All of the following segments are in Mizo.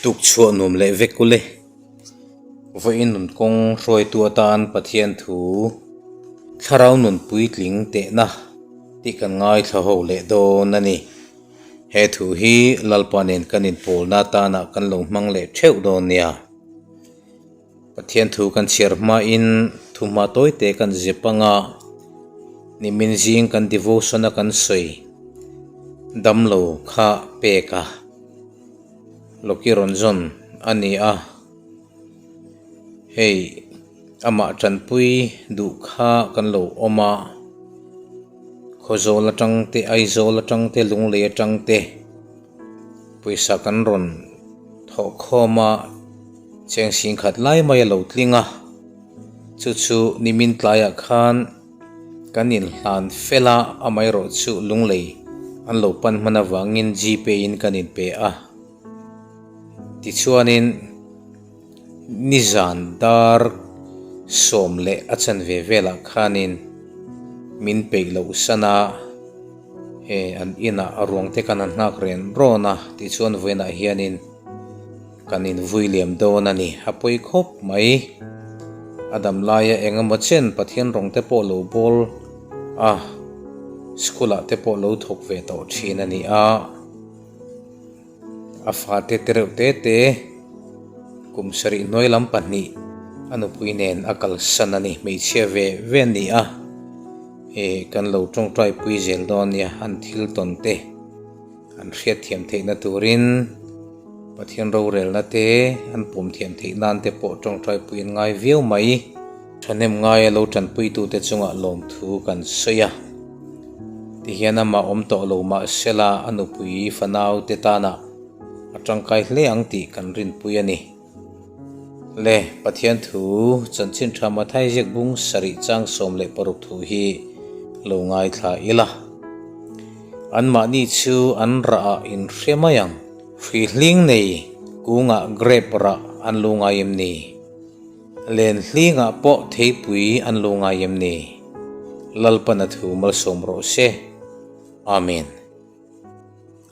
Tuk chhuah nuam leh vek ule. Vawiin nun kawng hruaitu atan Pathian thu thlarau nun puitling tehna tih kan ngaithla ho leh dawn a ni. He thu hi Lalpa nen kan inpawlna atana kan lo hmang leh theuh dawn nia. Pathian thu kan chhiar hmain thu hma tawi te kan zep anga nimin zing kan devotion a kan sawi damlo kha pek a Loki rawn zawn a ni a, hei amah tanpui duh kha kan lo awm a, Khawzawl atang te Aizawl atang te Lunglei atang te. Pawisa kan rawn thawh khawm a, cheng sing khat lai mai a lo tling a, chu chu nimin tlaiah khan kan inhlan fel a, amaherawh chu lunglei an lo pan hman avangin Gpay in kan inpe a. Tichuanin nizan dar sawm leh a chanve velah khanin min peih loh san a. He an inah a ruang te kan han nghak ren rawn a tichuan vawiinah hianin kan invui liam dawn a ni. A pawi khawp mai. A dam laia eng emaw chen Pathian rawng te pawh lo bawl a, school ah te pawh lo thawk ve tawh thin a ni a. A fate te reuh te te kum sarih hnuai lam pahnih a nupui nen a kalsan a ni. Hmeichhia ve ve a ni a, eh kan lo tawngtai pui zel dawn nia an thil tawn te an hriatthiam theihna turin Pathian rorelna te an pawm thiam theih nan te pawh tawngtai pui an ngai viau mai. Thahnem ngaia lo tanpuitute chungah lawmthu kan sawi a, tihian amah awm tawh lo mahsela a nupui fanaute tana a tangkai hle ang tih kan rinpui a ni. Le, Pathian thu chanchin tha Mathai ziak bung sarih chang 16 thu hi lo ngaithla ila. Anmahni chu an rah ah in hre mai ang. Hri hling nei kungah grape rah an lo ngai em ni? Len hlingah pawh theipui an lo ngai em ni? Lalpan a thu malsawm rawh se. Amen.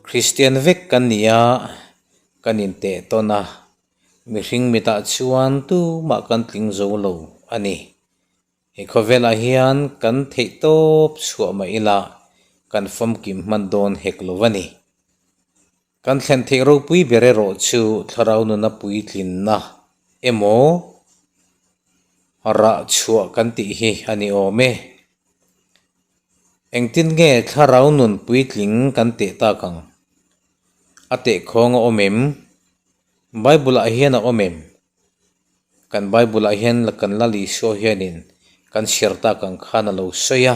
Kristian vek kan ni a, kan inteh tawn a, mihring mitah chuan tumah kan tling zo lo a ni. He khawvelah hian kan theih tawp chhuah mah ila kan famkim hman dawn hek lo a ni. Kan thlen theih ropui ber erawh chu thlarau nuna puitlinna emaw rah chhuah kan tih hi a ni awm e. Engtin nge thlarau nun puitling kan teh tak ang? A teh khawng a awm em? Bible-ah hian a awm em? Kan Bible-ah hian kan Lal Isua hianin kan chhiar tak ang khan a lo sawi a.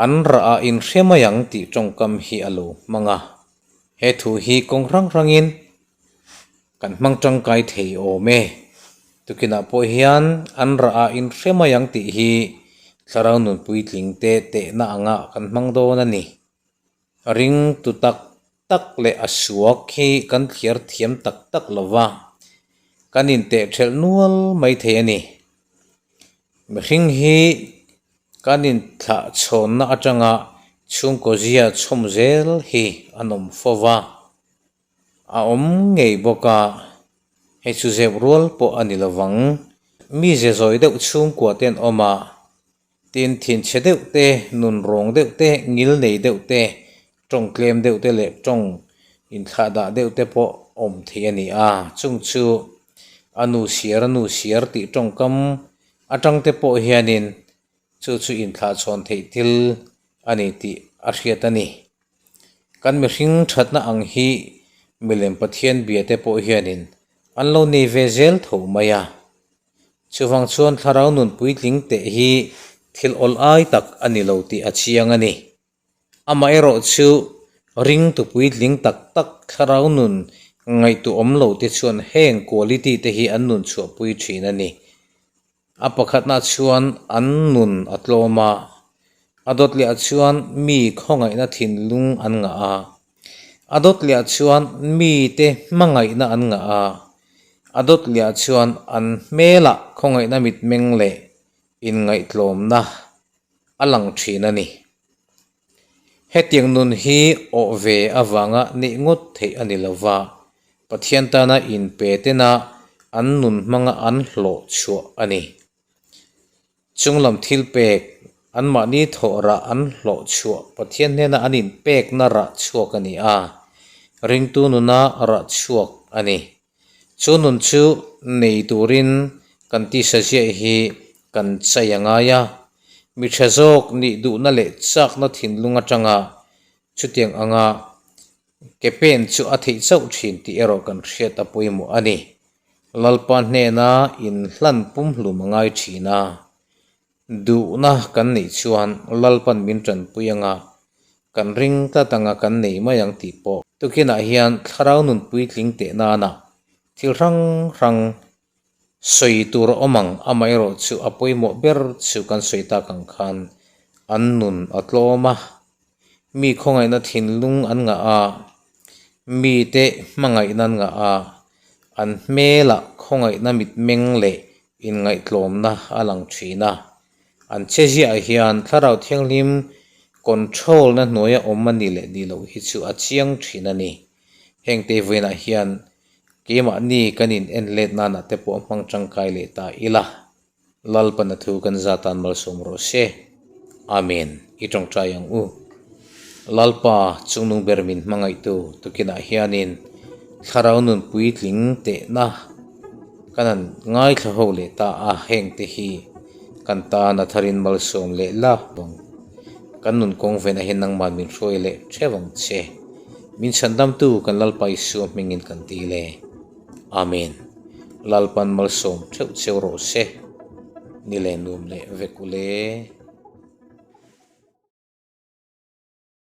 An rah ah in hre mai ang tih tawngkam hi a lo hmang a. He thu hi kawng hrang hrangin kan hmang tangkai thei awm e. Tukinah pawh hian an rah ah in hre mai ang tih hi thlarau nun puitling te tehna anga kan hmang dawn a ni. Ring tu tak tak leh a suak hi kan thliar thiam tak tak lo va, kan inteh thelh nual mai thei a ni. Mihring hi kan inthlah chhawnna atanga chhungkaw zia chhawm zel hi a nawm fo va, a awm ngei bawk a, hei chu zep rual pawh a ni lo vang. Mi ze zawi deuh chhungkua te an awm a, tin thinchhe deuh te, nun rawng deuh te, ngil nei deuh te, tawng tlem deuh te leh tawng inthlah dah deuh te pawh awm thei a ni a, chung chu a nu siar a nu siar tih tawngkam atang te pawh hianin chu chu inthlah chhawn theih thil a ni tih a hriat a ni. Kan mihring thatna ang hi milem Pathian bia te pawh hianin an lo nei ve zel tho mai a. Chuvang chuan thlarau nun puitling teh hi thil awl ai tak a ni lo tih a chiang a ni. Amaherawh chu ringtu puitling tak tak thlarau nun ngaihtuahawm lo te chuan heng quality te hi an nun chhuahpui thin a ni. A pakhatna chuan an nun a tlawm a, a dawt leh ah chuan mi khawngaihna thinlung an ngah a, a dawt leh ah chuan mite hmangaihna an ngah a, a dawt leh ah chuan an hmelah khawngaihna mitmeng leh inngaihtlawmna a lang thin a ni. Hetiang nun hi awh ve avanga neih ngawt theih a ni lo va. Pathian tana inpe tena an nun hmanga an hlawh chhuah a ni. Chunglam thil pek, anmahni thawh rah an hlawh chhuah Pathian hnena an inpekna rah chhuak a ni a, ringtu nuna rah chhuak a ni. Chu nun chu nei turin kan tisa ziah hi kan chai a ngai a, mi tha zawk nih duhna leh chakna thinlung atanga chutiang anga ke pen chu a theih chauh thin tih erawh kan hriat a pawimawh a ni. Lalpa hnena inhlan pumhlum a ngai thin a, Duhna kan neih chuan Lalpan min tanpui anga, kan ring tlat anga kan nei mai ang tih pawh. Tukinah hian thlarau nun puitling teh nana thil hrang hrang sawi tur a awm ang, amaherawhchu a pawimawh ber chu kan sawi tak ang khan an nun a tlawm a, mi khawngaihna thinlung an ngah a, mite hmangaihna an ngah a, an hmelah khawngaihna mitmeng leh Inngaihtlawmna a lang thin a, an che ziah hian Thlarau Thianghlim control na hnuaia awm a ni leh ni loh hi chu a chiang thin a ni. Heng te vawiinah hian keimahni kan in en let nanah te pawh hmang tangkai leh ta ila, Lalpana thu kan zatan malsawm rawh se. Amen. I tawngtai ang u. Lalpa chungnung ber min hmangaihtu tukinah hianin Thlarau nun puitling tehna kan han ngaithla ho leh ta a, hengte hi kan tan a tharin malsawm leh la vang. Kan nun kawng venah hian nangman min hruai leh theuh ang che. Min chhandamtu kan Lalpa Isua hmingin kan ti le. Amen. Lalpan malsawm theuh cheu rawh se. Ni leh nuam leh vek u le.